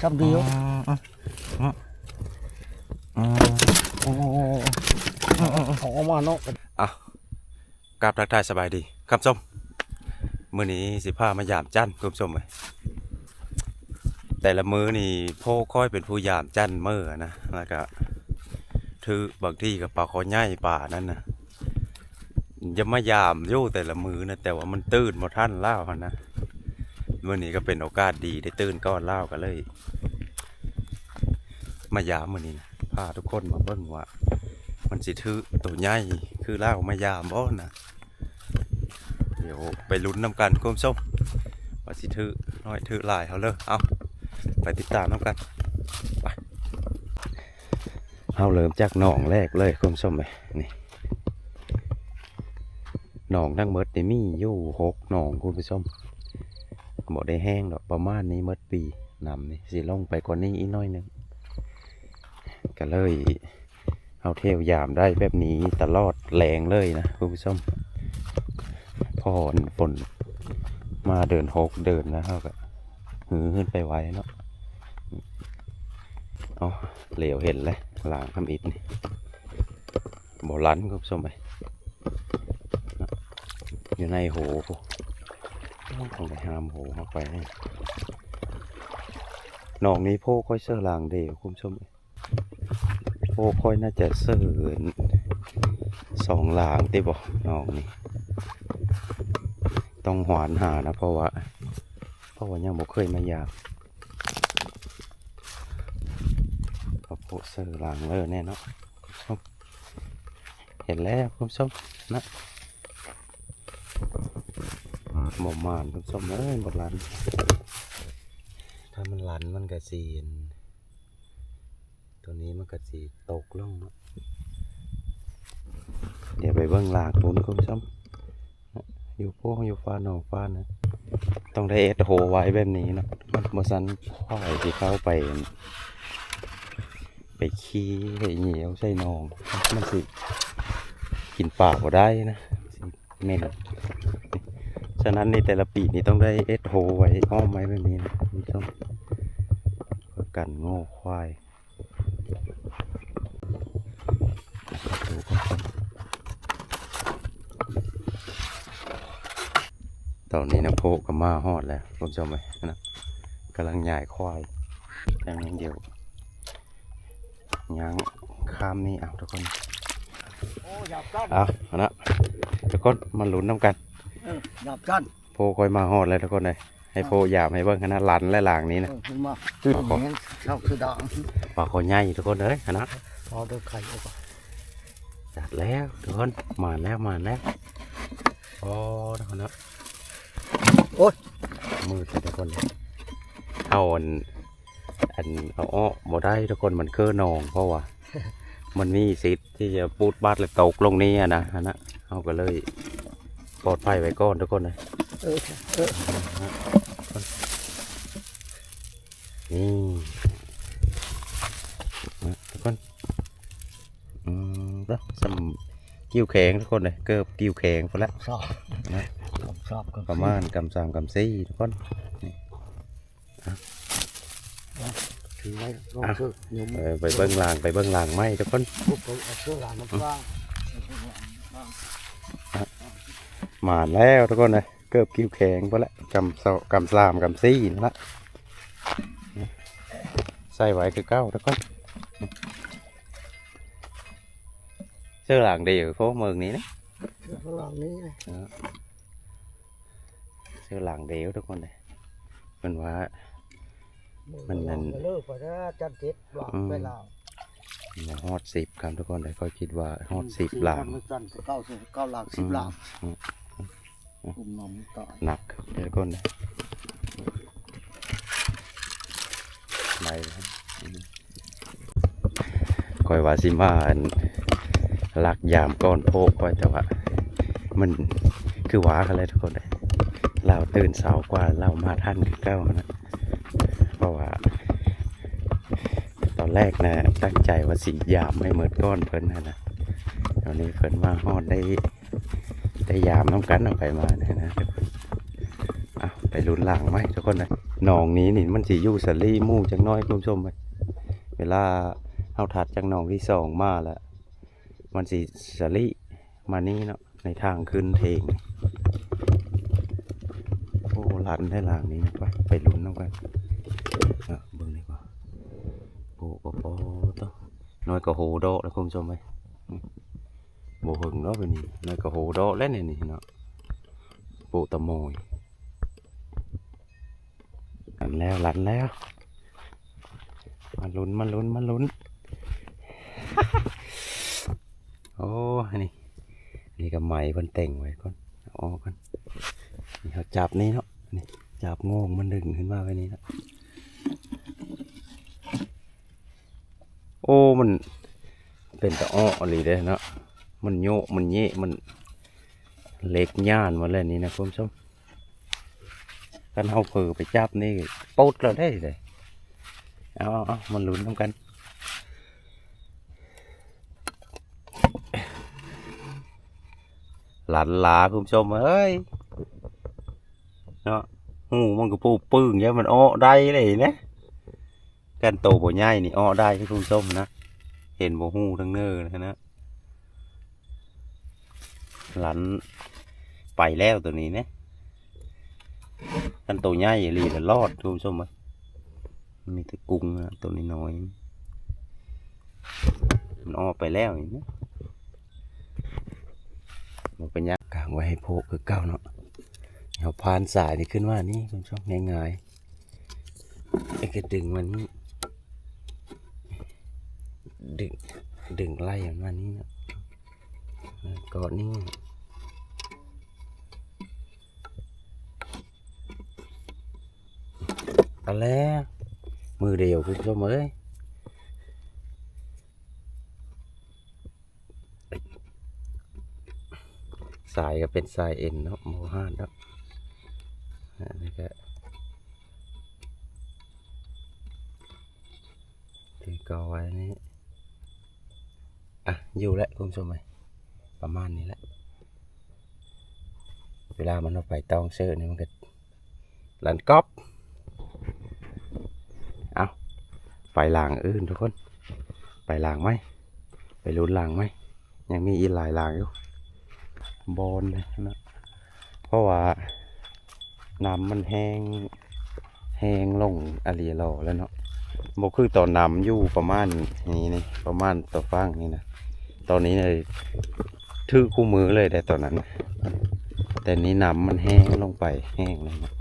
ຄຳດຽວ ອໍ ອໍ ອືມ ເອົາອອກມາເນາະ. ອ່ະ ກາບທັກທາຍສະບາຍດີທ່ານຜູ້ຊົມ. ມື້ນີ້ຊິພາມາຢາມຈັນ ທ່ານຜູ້ຊົມເອີຍ. ແຕ່ລະມື້ນີ້ພໍ່ຂ້ອຍເປັນຜູ້ຢາມຈັນມື້ນະ ແລ້ວກະຖືກ ບາງທີກະປາຄໍໃຫຍ່ປານັ້ນນະ ຢາກມາຢາມຢູ່ແຕ່ລະມື້ນະ ແຕ່ວ່າມັນຕື່ນບໍ່ທັນລາວຫັ້ນນະ. ມື້ນີ້ກະເປັນໂອກາດດີໄດ້ຕື່ນກ່ອນລາວ ກະເລີຍມາຢາມມື້ນີ້ນະ ພາທຸກຄົນມາເບິ່ງວ່າມັນຊິຖືກໂຕໃຫຍ່ຄືລາວມາຢາມບໍ່ນະ. ດຽວໄປລຸ້ນນຳກັນ ທ່ານຜູ້ຊົມ ວ່າຊິຖືກໜ້ອຍຖືກຫຼາຍເຮົາເລີຍ. ເອົາ ໄປຕິດຕາມນຳກັນ ໄປ. ເຮົາເລີ່ມຈາກໜອງແລກເລີຍ ທ່ານຜູ້ຊົມເອີຍ. ນີ້ ໜອງທັງໝົດນີ້ມີຢູ່ຫົກໜອງ ທ່ານຜູ້ຊົມ. ບໍ່ໄດ້ແຫ້ງດອກ ປະມານນີ້ໝົດປີ. ນ້ຳນີ້ຊິລົງໄປກວ່ານີ້ອີກໜ້ອຍໜຶ່ງ ກະເລີຍ ເຮົາທ່ຽວຢາມໄດ້ແບບນີ້ຕະຫຼອດແລງເລີຍນະ ທ່ານຜູ້ຊົມ. ພໍຝົນມາເດືອນຫົກເດືອນນະ ເຮົາກະຮືຂຶ້ນໄປໄວເນາະ. ເອົາ ຫຼຽວເຫັນແລ້ວ ລາງທຳອິດນີ້ ບໍ່ລັນ ທ່ານຜູ້ຊົມເອີຍ. ຢູ່ໃນໂຫພຸ້ນ ຕ້ອງໄປຫາມໂຫເຂົ້າໄປ. ໜອງນີ້ພໍ່ຂ້ອຍເຊີລາງເດ ທ່ານຜູ້ຊົມເອີຍ. ໂອ້ ຂ້ອຍໜ້າຈະເຊີສອງຫຼາງຕິບໍ ນ້ອງນີ້ ຕ້ອງຫວານຫານະ ເພາະວ່າ ເພາະວ່າຍັງບໍ່ເຄີຍມາຢາມ. ເຂົ້າໂພດເຊີຫຼາງເລີແນ່ເນາະ. ເຫັນແລ້ວ ທ່ານຜູ້ຊົມນະ ບໍ່ໝານ ທ່ານຜູ້ຊົມເອີຍ ບໍ່ລັນ. ຖ້າມັນລັນມັນກະຊິ ຕົວນີ້ມັນກະຊິຕົກລົງເນາະ. ດຽວໄປເບິ່ງຫຼາງພຸ້ນ ທ່ານຜູ້ຊົມ ຢູ່ໂພງຢູ່ຟ້າໜອງຟ້ານະ ຕ້ອງໄດ້ເຮັດໂຮໄວ້ແບບນີ້ເນາະ. ບໍ່ຊັ້ນຄວາຍຊິເຂົ້າໄປ ໄປຂີ້ໄປຍ່ຽວໃສ່ໜອງ ມັນຊິກິນປາບໍ່ໄດ້ນະ ຊິເໝັນ. ສະນັ້ນນີ້ ແຕ່ລະປີນີ້ຕ້ອງໄດ້ເຮັດໂຮໄວ້ ອ້ອມໄວ້ແບບນີ້ນະ ທ່ານຜູ້ຊົມ ເພື່ອກັນງົວຄວາຍ. ຕອນນີ້ນະ ໂພກະມາຮອດແລ້ວ ທ່ານຜູ້ຊົມເອີຍ ນະ ກຳລັງຍ້າຍຄວາຍ ຍັງດຽວ ຍ່າງຂ້າມນີ້ ເອົາ ທຸກຄົນ ໂອ້ ຢາບກັນ ເອົາ ຫັ້ນນະ ທຸກຄົນ ມາລຸ້ນນຳກັນ ເອີ ຢາບກັນ. ໂພຂ້ອຍມາຮອດແລ້ວ ທຸກຄົນເອີຍ ໃຫ້ໂພຢາມໃຫ້ເບິ່ງຫັ້ນນະ ຫຼັນແລະຫຼາງນີ້ນະ ເອີ ຂຶ້ນມາ ຕື່ນແຮງ ເຈົ້າຄືດາງ ປາຄໍໃຫຍ່ ທຸກຄົນເອີຍ ຫັ້ນນະ ເອົາເດີໄຂ່ອອກ ຈັດແລ້ວ ທຸກຄົນ ມາແລ້ວ ມາແລ້ວ ອໍ ທຸກຄົນເນາະ. ໂອ້ຍ ມືດ ທຸກຄົນ ເຮົາ ອັນ ອັນ ເອົາອອກບໍ່ໄດ້ ທຸກຄົນ ມັນຄືໜອງ ເພາະວ່າ ມັນມີສິດທີ່ຈະປູດບາດ ແລະ ຕົກລົງນີ້ຫັ້ນນະ ຫັ້ນນະ ເຮົາກະເລີຍປອດໄພໄວ້ກ່ອນ ທຸກຄົນເອີຍ. ເອີ ເອີ ນີ້ ນະ ທຸກຄົນ ອືມ ຊຳ ຄິ້ວແຂງ ທຸກຄົນເອີຍ ເກີບຄິ້ວແຂງພຸ້ນແຫຼະ ຊອບ ນະ ຊອບ ປະມານກຳສາມກຳສີ່ ທຸກຄົນ ນີ້ ຖືໄວ້ ລອງ ອ່ະ ເຊີ ຍົມ ເອີ ໄປເບິ່ງລາງ ໄປເບິ່ງລາງໃໝ່ ທຸກຄົນ ເອົາເຊີລາງນຳລາງ ອ່ະ ມາແລ້ວ ທຸກຄົນເອີຍ ເກີບຄິ້ວແຂງພຸ້ນແຫຼະ ກຳສອງ ກຳສາມ ກຳສີ່ນັ້ນລະ ໃສ່ໄວ້ຄືເກົ່າ ທຸກຄົນ. ເຊີລາງເດວ ໂພເມືອງນີ້ນະ ເຊີລາງນີ້ນະ ເອີ ເຊີລາງເດວ ທຸກຄົນເອີຍ ເພິ່ນວ່າ ມັນນັ້ນ ເລີກໄປແລ້ວ ຈັນເຈັດລາງ ອືມ ໄປລາງ ບໍ່ຮອດສິບຄຳ ທຸກຄົນເອີຍ ຂ້ອຍຄິດວ່າຮອດສິບລາງ ອືມ ຈັນເກົ້າ ເກົ້າລາງ ສິບລາງ ອືມ ອືມ ກຸມນ້ອງຕາຍ ໜັກເດີທຸກຄົນເດີ ໄດ້ ຂ້ອຍວ່າຊິມາ ອັນ ລັກຢາມກ່ອນໂພກຂ້ອຍ ແຕ່ວ່າມັນຄືວ່າຫັ້ນແຫຼະທຸກຄົນເອີຍ ລາວຕື່ນເຊົ້າກວ່າ ລາວມາທັນຄືເກົ່າຫັ້ນນະ ເພາະວ່າຕອນແລກນະ ຕັ້ງໃຈວ່າຊິຢາມໃຫ້ໝົດກ່ອນເພິ່ນຫັ້ນນະ ຕອນນີ້ເພິ່ນມາຮອດ ໄດ້ ໄດ້ຢາມນຳກັນ ເອົາໄປມານີ້ນະ ເອົາ ໄປລຸ້ນລາງໃໝ່ທຸກຄົນເອີຍ. ໜອງນີ້ນີ້ມັນຊິຢູ່ສະຫຼີ່ໝູ່ຈັກໜ້ອຍ ຄຸນຜູ້ຊົມເອີຍ. ເວລາເຮົາຖັດຈາກໜອງທີສອງມາລະ ມັນຊິສະຫຼີ່ມານີ້ເນາະ ໃນທາງຂຶ້ນເທິງ. ໂອ້ ລັນໄດ້ລາງນີ້ນະ. ໄປ ໄປລຸ້ນນຳກັນເນາະ. ເບິ່ງນີ້ກໍ ໂອ້ ປະປອໂຕ ນ້ອຍກໍໂຫດອກແລ້ວ ຄຸນຜູ້ຊົມເອີຍ. ບໍ່ເຖິງດອກ ເປັນນີ້ ນ້ອຍກໍໂຫດອກແລ້ວນີ້ເນາະ. ໂປະຕະໂມຍ ລັນແລ້ວ ລັນແລ້ວ. ມາລຸ້ນ ມາລຸ້ນ ມາລຸ້ນ. ໂອ້ ນີ້ ນີ້ກໍໄມ້ເພິ່ນແຕ່ງໄວ້ກ່ອນ ເອົາອອກກ່ອນ. ນີ້ເຮົາຈັບນີ້ເນາະ ນີ້ ຈັບໂງ່ງມັນດຶງຂຶ້ນມາໄວ້ນີ້ເນາະ. ໂອ້ ມັນເປັນຕາເອາະອີ່ຫຼີເດ້ເນາະ. ມັນໂຍະ ມັນເຍະ ມັນເຫຼັກຍານໝົດແລ້ວນີ້ນະ ຄຸນຜູ້ຊົມ. ຄັນເຮົາເຜີໄປຈັບນີ້ປົດແລ້ວເດ້. ເອົາ ເອົາ ເອົາ ມາລຸ້ນນຳກັນ. ລັນຫຼາ ຄຸນຜູ້ຊົມເອີຍ ເນາະ. ຫູມັນກໍປູປຶ້ງ ຢ່າມັນເອາະໄດ້ເລີຍນະ. ກັນໂຕບໍ່ໃຫຍ່ນີ້ເອາະໄດ້ ຄຸນຜູ້ຊົມນະ. ເຫັນບໍ່ ຫູທາງເນີນະ. ລັນໄປແລ້ວໂຕນີ້ນະ. ຄັນໂຕໃຫຍ່ອີ່ຫຼີລະລອດ ຄຸນຜູ້ຊົມເອີຍ. ມີແຕ່ກຸ້ງນະ ໂຕນ້ອຍໆ ມັນອອກໄປແລ້ວນີ້ນະ. ບໍ່ເປັນຫຍັງ ກາງໄວ້ໃຫ້ໂພະຄືເກົ່າເນາະ. ເຮົາຜ່ານສາຍນີ້ຂຶ້ນມານີ້ ຄຸນຜູ້ຊົມ ງ່າຍໆ. ແລ້ວກໍດຶງມັນ ດຶງ ດຶງໄລ່ມັນມານີ້ເນາະ. ເກາະນີ້ ເອົາແລ້ວ ມືດຽວ ຄຸນຜູ້ຊົມເອີຍ. ສາຍກໍເປັນສາຍເອັນເນາະ ບໍ່ຫາດດອກ. ອັນນີ້ກໍຖືກອໄວ້ນີ້ ອ່ະ ຢູ່ແຫຼະ ຄຸນຜູ້ຊົມເອີຍ. ປະມານນີ້ແຫຼະ. ເວລາມັນເອົາໄປຕ້ອງເສີນີ້ ມັນກໍ ລັນກອບ. ເອົາ ໄປລາງອື່ນທຸກຄົນ ໄປລາງໃໝ່ ໄປລຸ້ນລາງໃໝ່. ຍັງມີອີກຫຼາຍລາງຢູ່ ບ່ອນນະ. ເພາະວ່ານ້ຳມັນແຫ້ງ ແຫ້ງລົງອະລີລໍແລ້ວເນາະ. ບໍ່ຄືຕອນນ້ຳຢູ່ປະມານນີ້ນີ້ ປະມານຕາຝັ່ງນີ້ນະ. ຕອນນີ້ນະ ຖືກຄູ່ມືເລີຍໄດ໋ຕອນນັ້ນ. ແຕ່ນີ້ນ້ຳມັນແຫ້ງລົງໄປ ແຫ້ງແລ້ວເນາະ.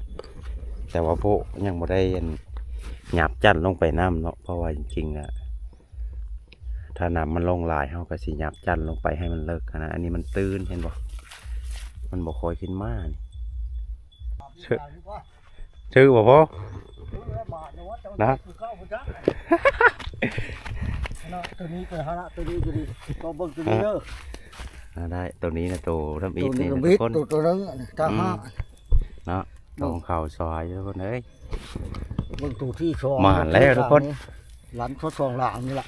ແຕ່ວ່າໂພະຍັງບໍ່ໄດ້ ອັນ ຫຍັບຈັນລົງໄປນຳເນາະ. ເພາະວ່າຈິງໆ ອະ ຖ້ານ້ຳມັນລົງຫຼາຍ ເຮົາກໍຊິຫຍັບຈັນລົງໄປໃຫ້ມັນເລິກຫັ້ນນະ. ອັນນີ້ມັນຕື້ນ ເຫັນບໍ່? ມັນບໍ່ຄ່ອຍຂຶ້ນມານີ້. ຖືກ ຖືກບໍ່ພໍ່? ນະ ຕົວນີ້ໄປຫາລະ ຕົວນີ້ ຕົວນີ້ ກໍເບິ່ງຕົວນີ້ເດີ. ອ່າ ໄດ້ ຕົວນີ້ນະ ໂຕທຳອິດນີ້ນະທຸກຄົນ. ຕົວນີ້ກໍບິດ ຕົວ ຕົວນັ້ນ ຕາຫາ ອືມ ເນາະ. ຂອງເຂົາຊອຍທຸກຄົນເອີຍ. ເບິ່ງໂຕທີສອງ ມາແລ້ວທຸກຄົນ. ຫຼັງສອງຫຼັງນີ້ລະ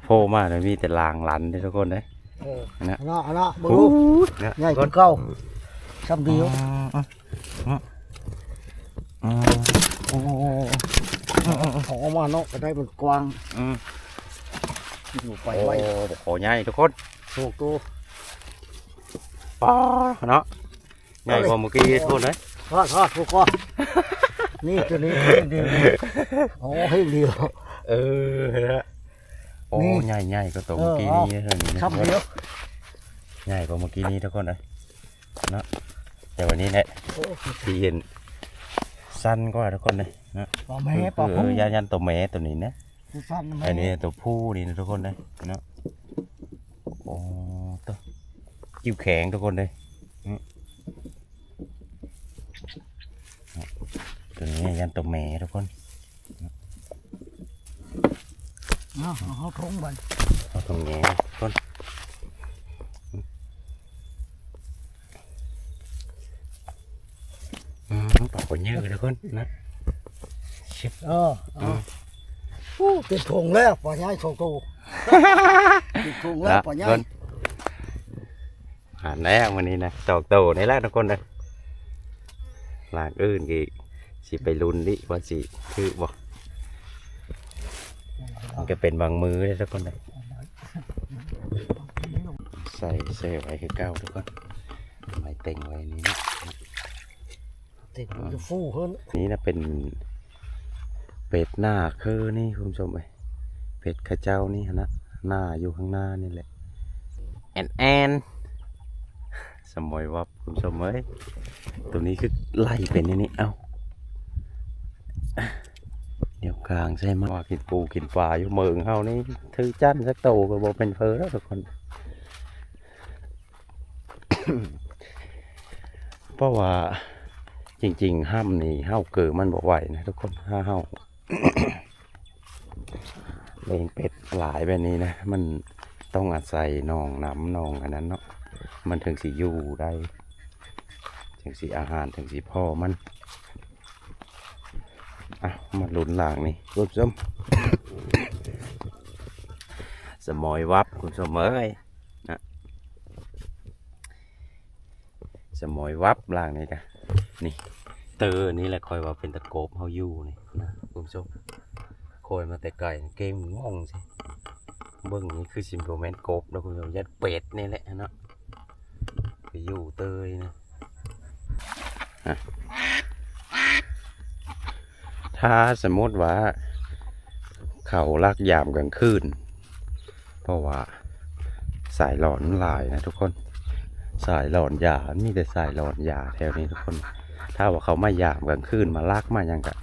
ໂຜມາແລ້ວມີແຕ່ຫຼັງຫຼັນເດ້ທຸກຄົນເດ້. ເອີ ນະ ອັນນະ ເບິ່ງ ໂອ້ ໃຫຍ່ກວ່າເກົ່າ ຊ່ຳດຽວ. ອືມ ອືມ ອືມ ໂອ້ ເອົາອອກມາເນາະ ກໍໄດ້ມັນກວ້າງ. ອືມ ຢູ່ໄປໄວ. ໂອ້ ຂໍໃຫຍ່ທຸກຄົນ ໂຊກໂຕ. ປ້າ ເນາະ. ໃຫຍ່ກວ່າເມື່ອກີ້ໂພດເດ້. ທອດ ທອດ ຜູ້ກອນ ນີ້ ຕົວນີ້ ເຮັດດີ. ໂອ້ ເຮັດດີ. ເອີ ໂອ້ ນີ້ ໃຫຍ່ ໃຫຍ່ກວ່າຕົວເມື່ອກີ້ນີ້. ເອີ ເທົ່ານີ້ ຊ່ຳດຽວ ໃຫຍ່ກວ່າເມື່ອກີ້ນີ້ທຸກຄົນເອີຍເນາະ. ແຕ່ວ່ານີ້ແຫຼະ ໂອ້ ທີ່ເຫັນສັ້ນກວ່າທຸກຄົນເດ້ເນາະ. ປາແມ່ ເອີ ປາຜູ້ ເອີ ຢ້ານ ຢ້ານຕົວແມ່ຕົວນີ້ນະ. ອັນນີ້ຕົວຜູ້ນີ້ນະທຸກຄົນເດ້ເນາະ. ໂອ້ ໂຕ ຄິ້ວແຂງທຸກຄົນເດ້. ອືມ ຕົວນີ້ຢ້ານຕົວແມ່ທຸກຄົນ. ເອົາ ເອົາ ເອົາຖົງໄປ ເອົາຖົງແຫຍ່ທຸກຄົນ. ອືມ ປາກໍເຍີະທຸກຄົນນະ. ເອີ ເອົາ ອືມ ໂອ້ ເຕັມຖົງແລ້ວ ປາໃຫຍ່ສອງໂຕ. ເຕັມຖົງແລ້ວ ນະ ປາໃຫຍ່. ຫັ້ນແຫຼະ ມື້ນີ້ນະ ສອງໂຕນີ້ແຫຼະທຸກຄົນເດີ. ຫຼັງອື່ນກໍ ຊິໄປລຸ້ນດິວ່າຊິຖືກບໍ່. ມັນກໍເປັນບາງມື້ເດ້ທຸກຄົນເດ້. ໃສ່ ໃສ່ໄວ້ຄືເກົ່າທຸກຄົນ. ໄວ້ເຕັງໄວ້ນີ້ເນາະ. ເຕັງມັນຈະຟູເພິ່ນ. ນີ້ນະເປັນເປັດນາເຄີນີ້ ຄຸນຜູ້ຊົມເອີຍ. ເປັດເຂົາເຈົ້ານີ້ຫັ້ນນະ ນາຢູ່ຂ້າງໜ້ານີ້ແຫຼະ. ແອນໆ ສະໝອຍວັບ ຄຸນຜູ້ຊົມເອີຍ. ໂຕນີ້ຄືໄລ່ເປັນນີ້ ເອົ້າ ດຽວກາງໃສ່ມາ. ວ່າກິນປູກິນປາຢູ່ເມືອງເຮົານີ້ ຖືຈັນສັກໂຕກໍບໍ່ເປັນເພີແລ້ວທຸກຄົນ. ເພາະວ່າຈິງໆ ຮ່ຳນີ້ເຮົາເກີມັນບໍ່ໄຫວນະທຸກຄົນ. ຖ້າເຮົາ ລ້ຽງເປັດຫຼາຍແບບນີ້ນະ ມັນຕ້ອງອາໄສໜອງນ້ຳໜອງອັນນັ້ນເນາະ ມັນເຖິງຊິຢູ່ໄດ້ ເຖິງຊິ ອາຫານເຖິງຊິພໍມັນ. ອ່ະ ມາລຸ້ນລ່າງນີ້ ຄຸນຜູ້ຊົມ. ສະໝອຍວັບ ຄຸນຜູ້ຊົມເອີຍນະ. ສະໝອຍວັບລ່າງນີ້ກະ ນີ້ ເຕີນີ້ແຫຼະ ຂ້ອຍວ່າເປັນຕະໂກບເຮົາຢູ່ນີ້ນະ ຄຸນຜູ້ຊົມ. ຂ້ອຍມາແຕ່ໄກ ເກັ່ງງ່ອງຊິ ເບິ່ງນີ້ຄືຊິບໍ່ແມ່ນກົບເນາະ ຄຸນຜູ້ຊົມ ຢ້ານເປັດນີ້ແຫຼະເນາະ ໄປຢູ່ເຕີນີ້ນະ. ຖ້າສົມມຸດວ່າເຂົາລັກຍາມກາງຄືນ ເພາະວ່າສາຍຫຼອນມັນຫຼາຍນະທຸກຄົນ. ສາຍຫຼອນຢາ ມັນມີແຕ່ສາຍຫຼອນຢາແຖວນີ້ທຸກຄົນ. ຖ້າວ່າເຂົາມາຢາມກາງຄືນ ມາລັກມາຫຍັງກະ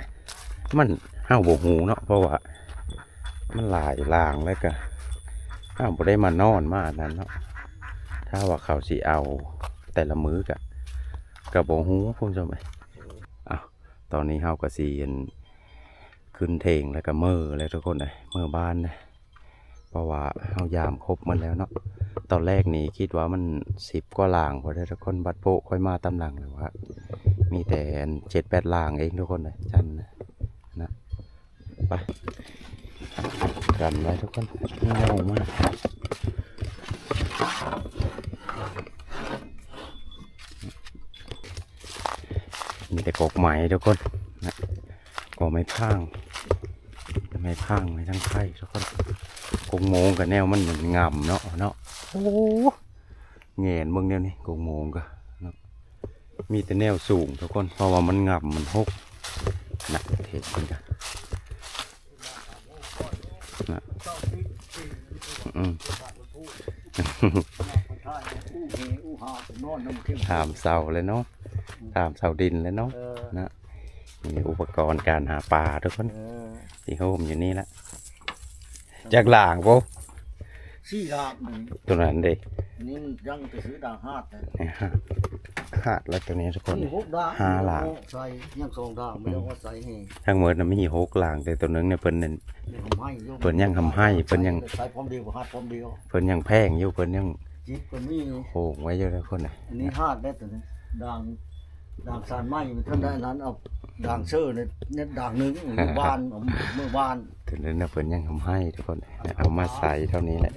ມັນ ເຮົາບໍ່ຮູ້ເນາະ ເພາະວ່າມັນຫຼາຍລ່າງ ແລ້ວກະເຮົາບໍ່ໄດ້ມານອນມາອັນນັ້ນເນາະ. ຖ້າວ່າເຂົາຊິເອົາແຕ່ລະມື້ກະ ກະບໍ່ຮູ້ ຄຸນຜູ້ຊົມເອີຍ. ເອົ້າ ຕອນນີ້ເຮົາກະຊິ ອັນ ຂຶ້ນເຖງ ແລ້ວກະເມືອແລ້ວທຸກຄົນເອີຍ ເມືອບ້ານເດ້. ເພາະວ່າເຮົາຢາມຄົບໝົດແລ້ວເນາະ. ຕອນແລກນີ້ຄິດວ່າມັນສິບກວ່າຫຼັງພຸ້ນເດ້ທຸກຄົນ ບັດໂພະຂ້ອຍມາຕາມຫຼັງແລ້ວວ່າ ມີແຕ່ອັນເຈັດແປດຫຼັງເອງທຸກຄົນເອີຍ ຈັນນະ. ໄປ ກັນໄວ້ທຸກຄົນ ເຫງົາມາກ. ມີແຕ່ກົກໄມ້ທຸກຄົນນະ ກໍໄມ້ພາງ ໄມ້ພາງ ໄມ້ທາງໄຄທຸກຄົນ. ກົກໂມງກະແນວມັນງຳເນາະ ເນາະ. ໂອ້ ແຫງນເບິ່ງແນວນີ້ ກົກໂມງກະເນາະ ມີແຕ່ແນວສູງທຸກຄົນ ເພາະວ່າມັນງຳ ມັນຫົກນະ. ເຫັນເພິ່ນກະ ນະ ອືມ ຖາມເສົາແລ້ວເນາະ ຖາມເສົາດິນແລ້ວເນາະ ເອີ ນະ. ນີ້ອຸປະກອນການຫາປາທຸກຄົນ ເອີ ຊິໂຮມຢູ່ນີ້ລະ. ຈັກຫຼັງພຸ້ນ ສີ່ຫຼັງ ໂຕນັ້ນເດ້ ນີ້ມັນຍັງໄປຊື້ດາງຫາດ ຫາດ ແລ້ວໂຕນີ້ທຸກຄົນ ມີຫົກດາງ ຫ້າຫຼັງ ໃສ່ຍັງສອງດາງ ອືມ ບໍ່ໄດ້ເອົາໃສ່ແຮງ. ທັງໝົດນະມີຫົກຫຼັງ ແຕ່ໂຕໜຶ່ງນີ້ເພິ່ນນັ້ນ ເພິ່ນຍັງຫຳໄຫ້ ເພິ່ນຍັງ ໃສ່ພ້ອມດຽວ ຫາດພ້ອມດຽວ ເພິ່ນຍັງແພງຢູ່ ເພິ່ນຍັງ ຈິບກໍມີ ໂຫງໄວ້ຢູ່ເດີຄົນນະ. ອັນນີ້ຫາດແລ້ວໂຕນີ້ ດາງ ດາງສານໄມ້ ມັນທັນໄດ້ອັນນັ້ນ ເອົາດາງເຊີໃນ ໃນດາງໜຶ່ງ ຢູ່ບ້ານ ເອົາເມືອບ້ານ. ໂຕນັ້ນນະເພິ່ນຍັງຫຳໄຫ້ທຸກຄົນ ເອົາມາໃສ່ເທົ່ານີ້ແຫຼະ ຍ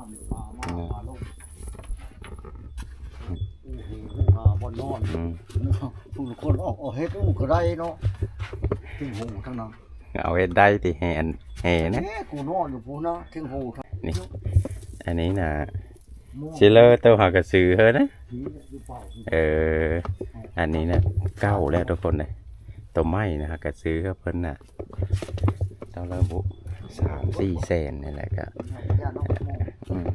າມປາມາ ອືມ ປາລົງ ອູເຮອູຫາບ່ອນນອນ ອືມ ຜູ້ຄົນອອກ ອອກເຮັດອູກະໄດ້ເນາະ ເທິງຫູທັງນັ້ນ ເອົາເຮັດໄດ້ຕິ ແຫ່ ອັນແຫ່ນະ ແຫ່ກູນອນຢູ່ພຸ້ນນະ ເທິງຫູທັງ ນີ້ ອັນນີ້ນະ ຊິເລີໂຕຫາກະສືເຮີນະ. ເອີ ອັນນີ້ນະເກົ່າແລ້ວທຸກຄົນເອີຍ ໂຕໃໝ່ນະຫາກະສືເຮີເພິ່ນນະ ເທົ່າລະບຸ ສາມສີ່ແສນນີ້ແຫຼະກະ ອືມ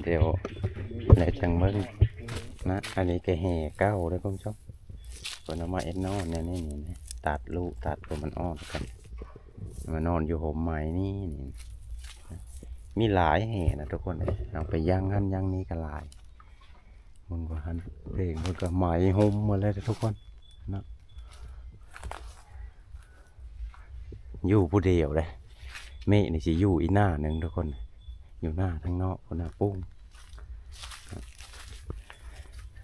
ດຽວແລ້ວຈັ່ງເບິ່ງນະ. ອັນນີ້ກະແຫ່ເກົ່າເດີຄຸນຜູ້ຊົມ ເພິ່ນເອົາມາເຮັດນອນແນວນີ້ນີ້ ຕັດລູກຕັດຕົວມັນອອກກັນ ມານອນຢູ່ຮົ່ມໄມ້ນີ້ ນີ້ ມີຫຼາຍແຫ່ນະທຸກຄົນເອີຍ ເອົາໄປຢ່າງຫັ້ນຢ່າງນີ້ກະຫຼາຍ. ເບິ່ງວ່າຫັ້ນ ເພງເພິ່ນກະໄໝໂຮມໝົດແລ້ວເດີທຸກຄົນເນາະ ຢູ່ຜູ້ດຽວເດ້. ເມະນີ້ຊິຢູ່ອີກໜ້າໜຶ່ງທຸກຄົນ ຢູ່ໜ້າທາງນອກພຸ້ນນະ ປຸ້ງ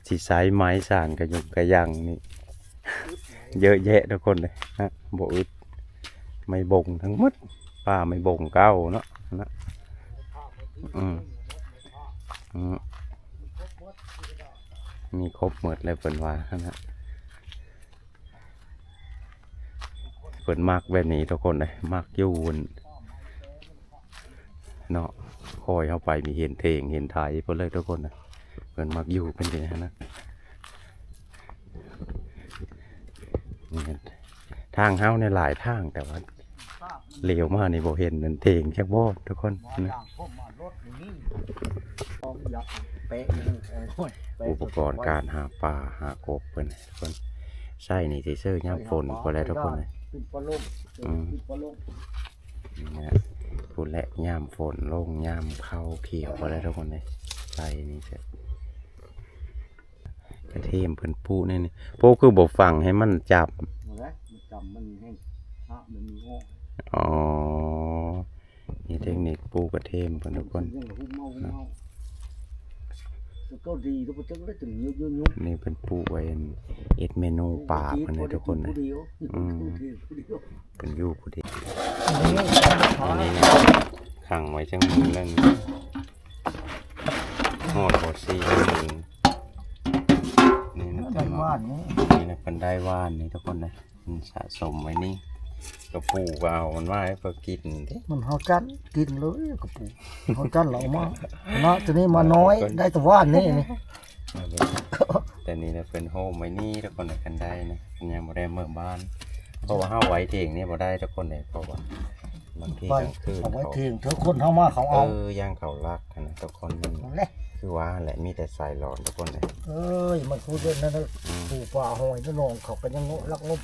ຊິໃຊ້ໄມ້ສານກະຍົງກະຍັງນີ້ ເຍອະແຍະທຸກຄົນເດ້ນະ ບໍ່ອຶດ ໄມ້ບົງທັງໝົດ ປ່າໄມ້ບົງເກົ່າເນາະນະ ອືມ ອືມ ມີຄົບໝົດແລ້ວເພິ່ນວ່າຫັ້ນນະ. ເພິ່ນມັກແບບນີ້ທຸກຄົນເອີຍ ມັກຢູ່ເນາະ ຄ່ອຍເຮົາໄປມີເຫັນເຖງເຫັນໄຖເພິ່ນເລີຍທຸກຄົນນະ ເພິ່ນມັກຢູ່ເປັນຈັ່ງຊັ້ນນະ ນີ້ ທາງເຮົານີ້ຫຼາຍທາງ ແຕ່ວ່າຫຼຽວມານີ້ບໍ່ເຫັນອັນເຖງຈັກບ່ອນທຸກຄົນນະ ອຸປະກອນການຫາປາຫາກົບເພິ່ນ ເພິ່ນໃຊ້ນີ້ຊິເຊີຍາມຝົນພຸ້ນແຫຼະທຸກຄົນເອີຍ ອືມ ນີ້ນະ ພຸ້ນແຫຼະ ຍາມຝົນລົງ ຍາມເຂົ້າຂຽວພຸ້ນແຫຼະທຸກຄົນເອີຍ ໃສ່ນີ້ເສີຍ ກະເທີມເພິ່ນປູກໃນນີ້ ປູກຄືບໍ່ຝັງໃຫ້ມັນຈຳ ບໍ່ໄດ້ ມັນຈຳ ມັນແຫ້ງ ຮາກມັນມີອອກ ອໍ ນີ້ເຕັກນິກປູກກະເທີມເພິ່ນທຸກຄົນ ມັນຍັງຫຸ້ມເອົາ ຫຸ້ມເອົາ ແລ້ວກໍດີ ແລ້ວກໍຈັ່ງໄດ້ຈັ່ງເຍອະໆ ນີ້ເພິ່ນປູກໄວ້ເຮັດເມນູປາເພິ່ນໃຫ້ທຸກຄົນເອີຍ ອືມ ເພິ່ນຢູ່ຜູ້ດຽວ ອັນນີ້ຂັງໄວ້ຈັກມື້ແລ້ວນີ້ ຮອດບໍ່ສີ່ມື້ ນີ້ນະ ໄດ້ຫວ່ານນີ້ ນີ້ນະ ເພິ່ນໄດ້ຫວ່ານນີ້ທຸກຄົນນະ ມັນສະສົມໄວ້ນີ້ ກະປູກະເອົາມັນມາໃຫ້ເພິ່ນກິນເດ້ ມັນເຮົາຈັນກິນເລີຍກະປູ ເຮົາຈັນລະເອົາມານະ ໂຕນີ້ມານ້ອຍ ໄດ້ແຕ່ຫວ່ານນີ້ນີ້ ແຕ່ນີ້ນະເພິ່ນໂຮມໄວ້ນີ້ທຸກຄົນນະ ຄັນໄດ້ນະ ຍັງບໍ່ໄດ້ເມືອບ້ານ ເພາະວ່າເຮົາໄວ້ເຖງນີ້ບໍ່ໄດ້ທຸກຄົນເອີຍ ເພາະວ່າບາງທີກາງຄືນ ເອົາໄວ້ເຖງເຖິງຄົນເຮົາມາເຂົາເອົາ ເອີ ຢ້ານເຂົາລັກຫັ້ນນະທຸກຄົນ ມັນຄືວ່າຫັ້ນແຫຼະ ມີແຕ່ສາຍຫຼອນທຸກຄົນເອີຍ ເອີຍ ມັນຄູເດີນນັ້ນນະ ອືມ ປູປາຫອຍນະ ນ້ອງເຂົາກໍຍັງລັກງົບ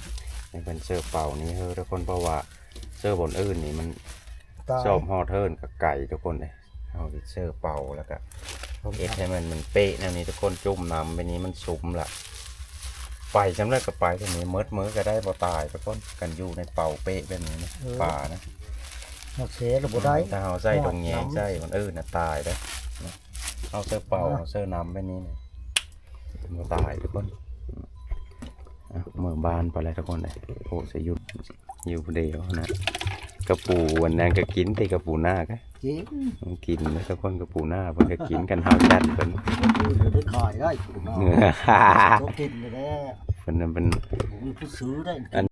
ໃຫ້ເພິ່ນເຊີເປົານີ້ເຮີທຸກຄົນ ເພາະວ່າເຊີບ່ອນອື່ນນີ້ມັນ ຕາຍ ຊອບຮອດເທີນກໍໄກທຸກຄົນເອີຍ ເຮົາຊິເຊີເປົາ ແລ້ວກໍເຮັດໃຫ້ມັນ ມັນເປະແນວນີ້ທຸກຄົນ ຈຸ່ມນ້ຳແບບນີ້ມັນຊຸມລະ ໄປຊ່ຳໃດກໍໄປ ແບບນີ້ໝົດມື້ກໍໄດ້ ບໍ່ຕາຍທຸກຄົນ ຄັນຢູ່ໃນເປົາເປະແບບນີ້ນະ ເອີ ປານະ ເຮົາເຊລະບໍ່ໄດ້ ຖ້າເຮົາໃສ່ຖົງແຍງໃສ່ ມັນອື່ນນະຕາຍເດ້ ເຮົາເຊີເປົາ ເຮົາເຊີນ້ຳແບບນີ້ນະ ບໍ່ຕາຍທຸກຄົນ ອາ ເມືອບ້ານໄປແລ້ວທຸກຄົນເອີຍ ໂອ້ ສະຢຸດ ຢູ່ຜູ້ດຽວນະ ກະປູອັນນັ້ນກະກິນຕິ ກະປູນາກະ ກິນ ກິນນະທຸກຄົນ ກະປູນາເພິ່ນກະກິນກັນ ເຮົາຈັດເພິ່ນ ໄດ້ຂາຍໄດ້ ກິນແລ້ວ ເພິ່ນນັ້ນເປັນ ບໍ່ມີຜູ້ຊື້ໄດ້ ອັນ